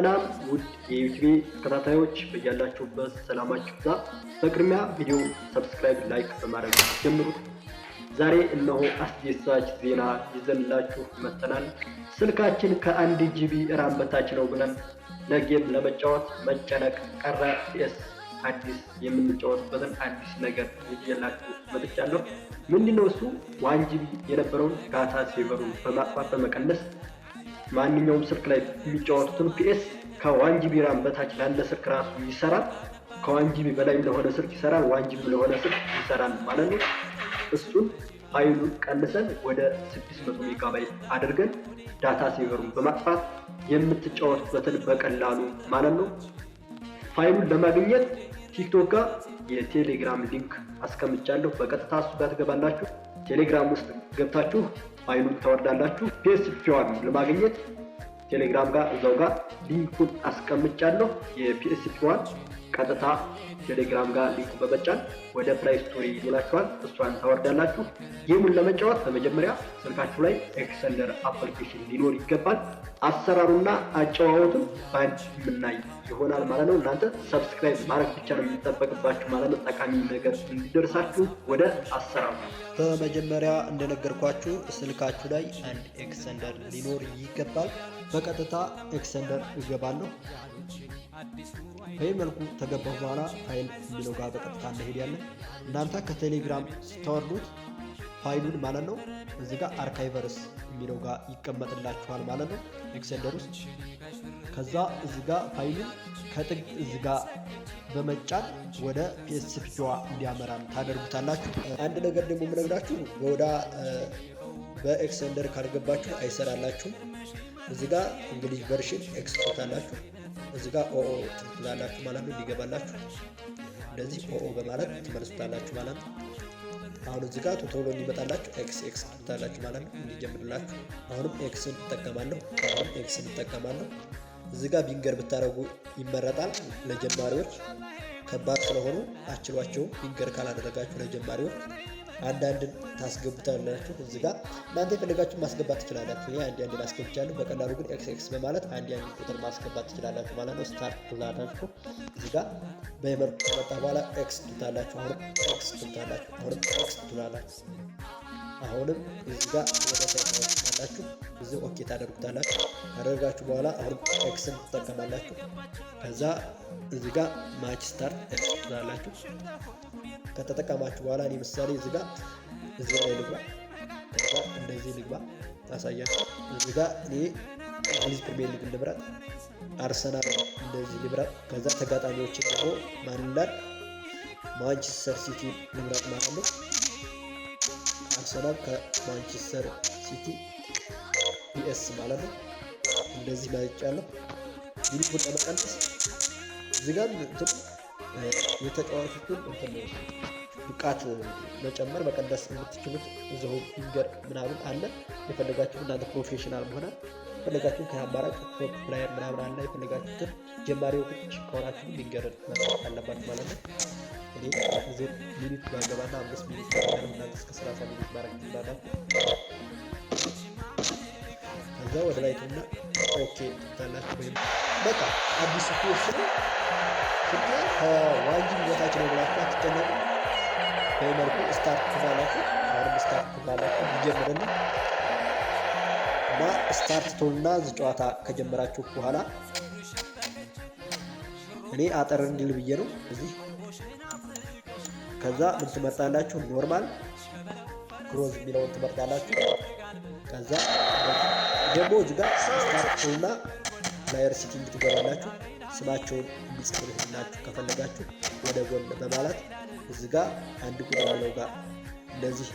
ሰላም ውድ የዩቲዩብ ተከታታዮች፣ በያላችሁበት ሰላማችሁ ይብዛ። በቅድሚያ ቪዲዮ subscribe፣ like በማድረግ ጀምሩት። ዛሬ እነሆ አስደሳች ዜና ይዘንላችሁ መጥተናል። ስልካችን ከ1 GB RAM በታች ነው ብለን ለ game ለመጫወት መጨነቅ ቀረ። PS አዲስ የምንጫወትበትን አዲስ ነገር ይዤላችሁ መጥቻለሁ። ምንድነው እሱ? 1 GB የነበረውን data saver ኡን በማጥፋት፣ በመቀነስ ማንኛውም ስልክ ላይ የሚጫወቱትን PS ከ 1 GB RAM በታች ላለ ስልክ ራሱ ይሰራል። ከ 1 GB በላይም ለሆነ ስልክ ይሰራል። 1 GB ለሆነ ስልክ ይሰራል ማለት ነው። እሱን ፋይሉን ቀንሰን ወደ 600 ሜጋባይት አድርገን data saver ኡን በማጥፋት የምትጫወቱበትን በቀላሉ ማለት ነው። ፋይሉን ለማግኘት ቲክቶክ ጋር የቴሌግራም link አስቀምጫለሁ። በቀጥታ እሱ ጋር ትገባላችሁ። ቴሌግራም ውስጥ ገብታችሁ ፋይሉን ታወርዳላችሁ። PSP ዋን ለማግኘት ቴሌግራም ጋር እዛው ጋር link ኡን አስቀምጫለሁ። የ PSP ዋን ቀጥታ ቴሌግራም ጋር link ኡ በመጫን ወደ Play Store ይላችኋል። እሷን ታወርዳላችሁ። Game ኡን ለመጫወት በመጀመሪያ ስልካችሁ ላይ Xender application ሊኖር ይገባል። አሰራሩና አጨዋወቱን በአንድ የምናይ ይሆናል ማለት ነው። እናንተ subscribe ማድረግ ብቻ ነው የሚጠበቅባችሁ ማለት ነው። ጠቃሚ ነገር እንዲደርሳችሁ። ወደ አሰራሩ። በመጀመሪያ እንደነገርኳችሁ ስልካችሁ ላይ አንድ Xender ሊኖር ይገባል። በቀጥታ Xender እገባለሁ። በዚህ መልኩ ከገባሁ በኋላ ፋይል የሚለው ጋር በቀጥታ እንሄዳለን። እናንተ ከቴሌግራም ስታወርዱት ፋይሉን ማለት ነው፣ እዚህ ጋር archives የሚለው ጋር ይቀመጥላችኋል ማለት ነው Xender ውስጥ። ከዛ እዚህ ጋር ፋይሉን ከጥግ እዚህ ጋር በመጫን ወደ PSP ዋ እንዲያመራን ታደርጉታላችሁ። አንድ ነገር ደግሞ የምነግራችሁ ወዳ በ Xender ካልገባችሁ አይሰራላችሁም። እዚህ ጋር እንግሊዝ version X ትሉታላችሁ። እዚህ ጋር ኦኦ ትላላችሁ ማለት ነው፣ እንዲገባላችሁ እንደዚህ ኦኦ በማለት ትመልሱታላችሁ ማለት ነው። አሁን እዚህ ጋር ቶሎ እንዲመጣላችሁ X X ትሉታላችሁ ማለት ነው፣ እንዲጀምርላችሁ። አሁንም X ን እጠቀማለሁ። አሁንም X ን እጠቀማለሁ። እዚህ ጋር beginner ብታደርጉ ይመረጣል። ለጀማሪዎች ከባድ ስለሆኑ አችሏቸውም። Beginner ካላደረጋችሁ ለጀማሪዎች አንዳንድን ታስገቡታላችሁ። እዚህ ጋር እናንተ የፈለጋችሁ ማስገባት ትችላላችሁ። ይሄ አንድ አንድን አስገብቻለሁ። በቀላሉ ግን X X በማለት አንድ አንድ ቁጥር ማስገባት ትችላላችሁ ማለት ነው። Start ትላላችሁ። እዚህ ጋር በመልኩ ከመጣ በኋላ X ትሉታላችሁ። አሁንም X ትሉታላችሁ። አሁንም X ትሉታላችሁ። አሁንም እዚህ ጋር ወደ ታች ታወጡታላችሁ። እዚህ okay ታደርጉታላችሁ። ካደረጋችሁ በኋላ አሁንም X ን ትጠቀማላችሁ። ከዛ እዚህ ጋር match start X ትላላችሁ። ከተጠቀማችሁ በኋላ እኔ ምሳሌ እዚህ ጋር እዚህ ላይ ልግባ። ከዛ እንደዚህ ልግባ ታሳያችሁ። እዚህ ጋር እኔ እንግሊዝ ፕሪሚየር ሊግ ልምረጥ፣ አርሰናል እንደዚህ ልምረጥ። ከዛ ተጋጣሚዎችን ደግሞ ማን ይላል? ማንቸስተር ሲቲ ልምረጥ ማለት ነው። አርሰናል ከማንቸስተር ሲቲ PS ማለት ነው። እንደዚህ መርጫለሁ። Minute ኡን ለመቀነስ እዚህ ጋር እንትን የተጫዋቾቹን እንትን ብቃት መጨመር መቀነስ የምትችሉት እዛው finger ምናምን አለ። የፈለጋችሁ እናንተ professional መሆነ የፈለጋችሁ ከአማራጭ top player ምናምን አለ። የፈለጋችሁትን ጀማሪዎች ከሆናችሁ beginner መምረጥ አለባችሁ ማለት ነው። እኔ እዚህ minute ባገባና 5 minute እናንተ እስከ 30 minute ማድረግ ትችላላችሁ። ከዛ ወደ ላይ ትና okay ትላላችሁ። ወይም በቃ አዲሱ PS ነው። ስልኬ ከ 1 GB በታች ነው ብላችሁ አትጨነቁ። በመልኩ start ትላላችሁ። አሁንም start ትላላችሁ ይጀምርና እና start ትሉና እዚህ ጨዋታ ከጀመራችሁ በኋላ እኔ አጠር እንዲል ብዬ ነው እዚህ። ከዛ ምን ትመርጣላችሁ? Normal cross የሚለውን ትመርጣላችሁ። ከዛ ደግሞ እዚህ ጋር start ትሉና player setting ትገባላችሁ። ስማቸውን እንዲጽፍላችሁ ከፈለጋችሁ ወደ ጎን በማለት እዚህ ጋር አንድ ቁጥር ያለው ጋር እንደዚህ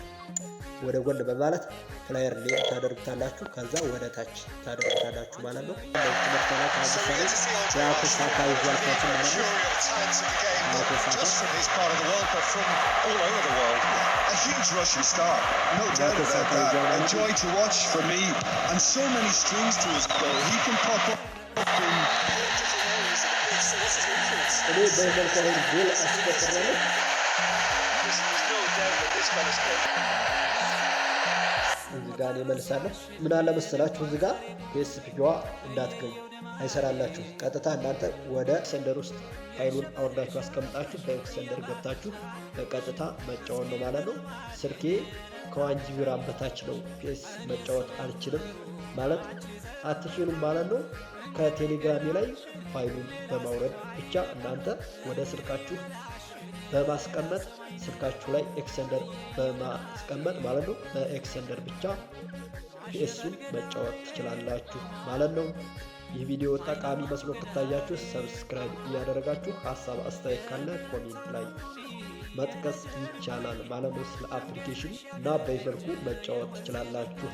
ወደ ጎን በማለት player name ታደርጉታላችሁ። ከዛ ወደ ታች ታደርጉታላችሁ ማለት ነው። እንደዚህ ትመርጣላችሁ። ለምሳሌ ቡካዮ ሳካ ይዟል ኳሱን ማለት ነው። ቡካዮ ሳካ Just from his part of the world, but from all over the world. A huge Russian star, no doubt Bukayo about Saka that. ይዟል A ማለት ነው። joy to watch for me, and so many strings to his bow. He can pop up in all different areas of the pitch. So what's his influence? እኔ በመልኩ አሁን ጎል አስቆጥሬያለሁ። There's no doubt that this fella's capable. እዚህ እዚህ ጋር እኔ እመልሳለሁ። ምን አለ መሰላችሁ፣ እዚህ ጋር PSP ዋ እንዳትገቡ፣ አይሰራላችሁ። ቀጥታ እናንተ ወደ Xender ውስጥ ፋይሉን አውርዳችሁ አስቀምጣችሁ በ Xender ገብታችሁ በቀጥታ መጫወት ነው ማለት ነው። ስልኬ ከ 1 GB RAM በታች ነው፣ PS መጫወት አልችልም ማለት አትችሉም ማለት ነው። ከቴሌግራሜ ላይ ፋይሉን በማውረድ ብቻ እናንተ ወደ ስልካችሁ በማስቀመጥ፣ ስልካችሁ ላይ Xender በማስቀመጥ ማለት ነው። በ Xender ብቻ PS ኡን መጫወት ትችላላችሁ ማለት ነው። ይህ ቪዲዮ ጠቃሚ መስሎ ከታያችሁ subscribe እያደረጋችሁ ሀሳብ አስተያየት ካለ comment ላይ መጥቀስ ይቻላል ማለት ነው። ስለ application እና በዚህ መልኩ መጫወት ትችላላችሁ።